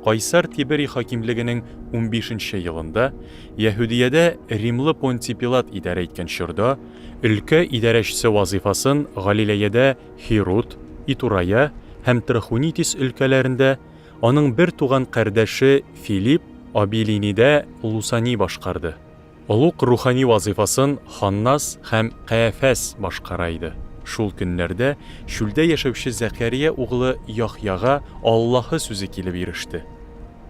Кайсар Тиберий хакимлегенең унбишенче елында, Яһүдиядә римлы Понтий Пилат идарә иткән чорда, өлкә идарәчесе вазыйфасын Галиләядә Һируд, Итурая һәм Трахунитис өлкәләрендә аның бертуган кардәше Филипп, Абилинидә Лусани башкарды. Олуг рухани вазыйфасын Ханнас һәм Каяфәс башкара иде. Шул көннәрдә чүлдә яшәүче Зәкәрия углы Яхъяга Аллаһы сүзе килеп иреште.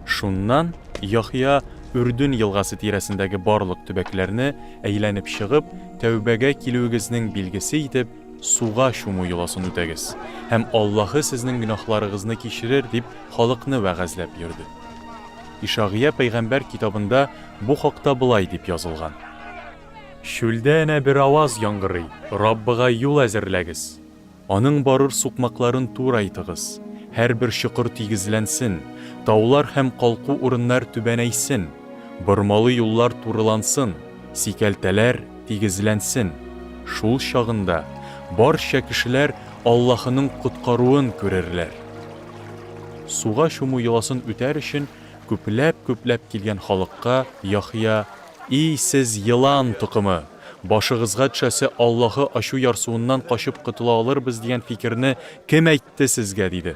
Шуннан Яхъя Үрдүн елгасы тирәсендәге барлык төбәкләрне әйләнеп чыгып, тәүбәгә килүегезнең билгесе итеп, суга чуму йоласын үтәгез, һәм Аллаһы сезнең гөнаһларыгызны кичерер, дип халыкны вәгазьләп йөрде. Ишагыя пәйгамбәр китабында бу хакта болай дип язылган. Чүлдә әнә бер аваз яңгырый, Раббыга юл әзерләгез! Аның барыр сукмакларын турайтыгыз, һәрбер чокыр тигезләнсен, таулар һәм калку урыннар түбәнәйсен, бормалы юллар турылансын, сикәлтәләр тигезләнсен. Шул чагында барча кешеләр Аллаһының коткаруын күрерләр. Суга чуму йоласын үтәр өчен күпләп-күпләп килгән халыкка Яхъя, И сез, елан токымы! Башыгызга төшәсе Аллаһы ачу-ярсуыннан качып котыла алырбыз дигән фикерне кем әйтте сезгә? диде.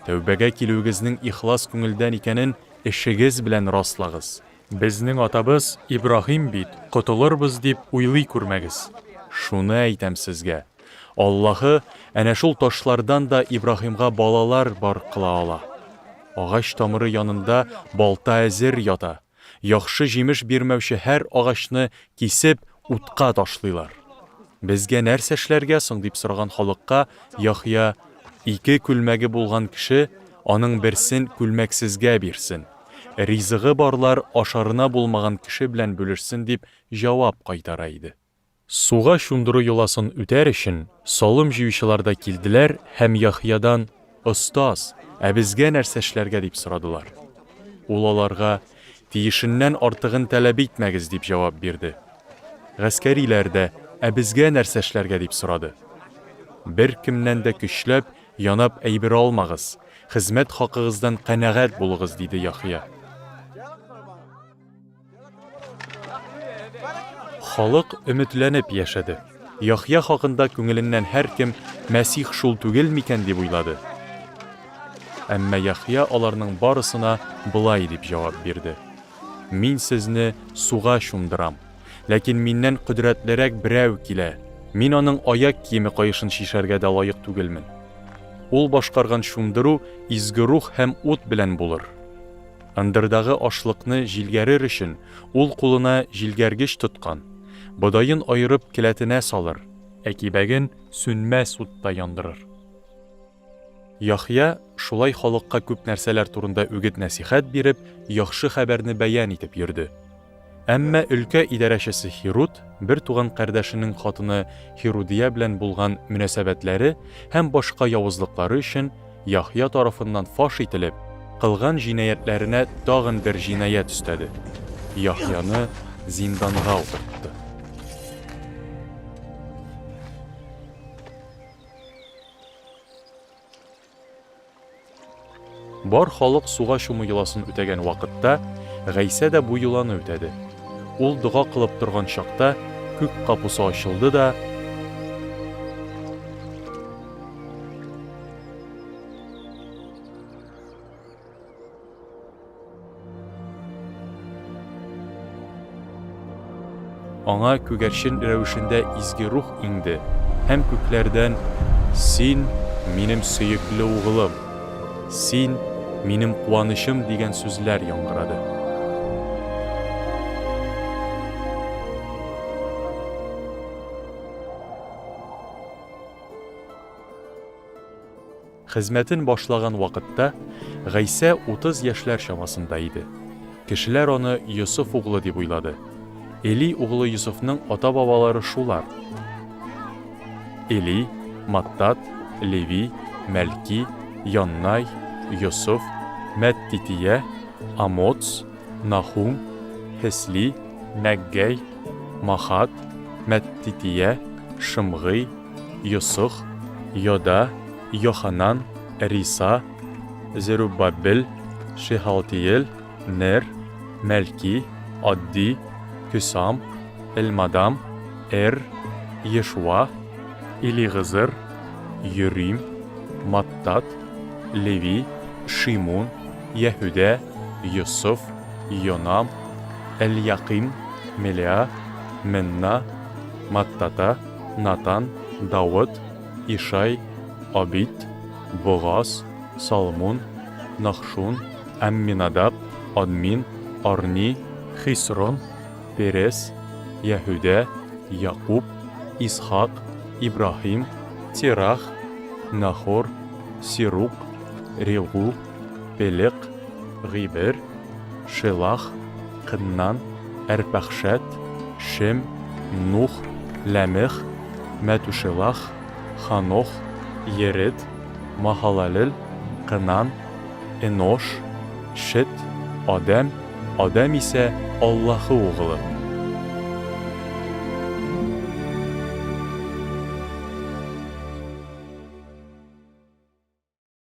Тәүбәгә килүегезнең ихлас күңелдән икәнен эшегез белән раслагыз. Безнең атабыз Ибраһим бит, котылырбыз дип уйлый күрмәгез. Шуны әйтәм сезгә, Аллаһы әнә шул ташлардан да Ибраһимга балалар бар кыла ала. Агач тамыры янында балта әзер ята. Яхшы җимеш бирмәүче һәр агачны кисеп, утка ташлыйлар. Безгә нәрсә эшләргә соң? дип сораган халыкка Яхъя, Ике күлмәге булган кеше аның берсен күлмәксезгә бирсен, ризыгы барлар ашарына булмаган кеше белән бүлешсен, дип җавап кайтара иде. Суга чумдыру йоласын үтәр өчен, салым җыючылар да килделәр һәм Яхъядан, Остаз, ә безгә нәрсә эшләргә? дип сорадылар. Ул аларга, Тиешеннән артыгын таләп итмәгез, дип җавап бирде. Гаскәриләр дә, Ә безгә нәрсә эшләргә? дип сорады. Беркемнән дә көчләп, янап әйбер алмагыз, хезмәт хакыгыздан канәгать булыгыз, диде Яхъя. Халык өметләнеп яшәде. Яхъя хакында күңеленнән һәркем Мәсих шул түгел микән дип уйлады. Әмма Яхъя аларның барысына болай дип җавап бирде, Мин сезне суга чумдырам, ләкин миннән кодрәтлерәк берәү килә, мин аның аяк киеме каешын чишәргә дә лаек түгелмен. Ул башкарган чумдыру Изге Рух һәм ут белән булыр. Ындырдагы ашлыкны җилгәрер өчен, ул кулына җилгәргеч тоткан, бодаен аерып келәтенә салыр, ә кибәген сүнмәс утта яндырыр. Яхъя, шулай халыкка күп нәрсәләр турында үгет-нәсыйхәт биреп, яхшы хәбәрне бәян итеп йөрде. Әмма өлкә идарәчесе Һируд бертуган кардәшенең хатыны Һирудия белән булган мөнәсәбәтләре һәм башка явызлыклары өчен Яхъя тарафыннан фаш ителеп, кылган җинаятьләренә тагын бер җинаять өстәде, Яхъяны зинданга утыртты. Бар халык суга чуму йоласын үтәгән вакытта, Гайсә дә бу йоланы үтәде. Ул дога кылып торган чакта, күк капусы ачылды да, Аңа күгәрчен рәвешендә Изге Рух иңде һәм күкләрдән, Син, минем сөекле Угылым, Син, минем куанычым дигән сүзләр яңгырады. Хезмәтен башлаган вакытта Гайсә 30 яшьләр чамасында иде. Кешеләр аны Йосыф углы дип уйлады. Эли углы Йосыфның ата-бабалары шулар, Эли, Маттат, Леви, Мәлки, Яннай, Йосыф, Мәттития, Амоц, Нахум, Һесли, Нәггәй, Махат, Мәттития, Шымгый, Йосых, Йода, Йоханан, Риса, Зеруббабел, Шеһалтиел, Нер, Мәлки, Адди, Көсам, Элмадам, Эр, Ешуа, Элигызыр, Йөрим, Маттат, Леви, Шимун, Яһүдә, Йосыф, Йонам, Эльякыйм, Мелеа, Менна, Маттата, Натан, Давыт, Ишай, Абид, Богаз, Салмун, Нахшун, Әмминадаб, Админ, Арни, Хисрон, Перес, Яһүдә, Якуб, Исхак, Ибраһим, Терах, Нахор, Сирук, Регу, Пелек, Гыйбер, Шелах, Кыннан, Әрпәхшәд, Шем, Нух, Ләмех, Мәтүшелах, Ханох, Еред, Маһалалел, Кынан, Энош, Шет, Адәм, Адәм исә Аллаһы угылы.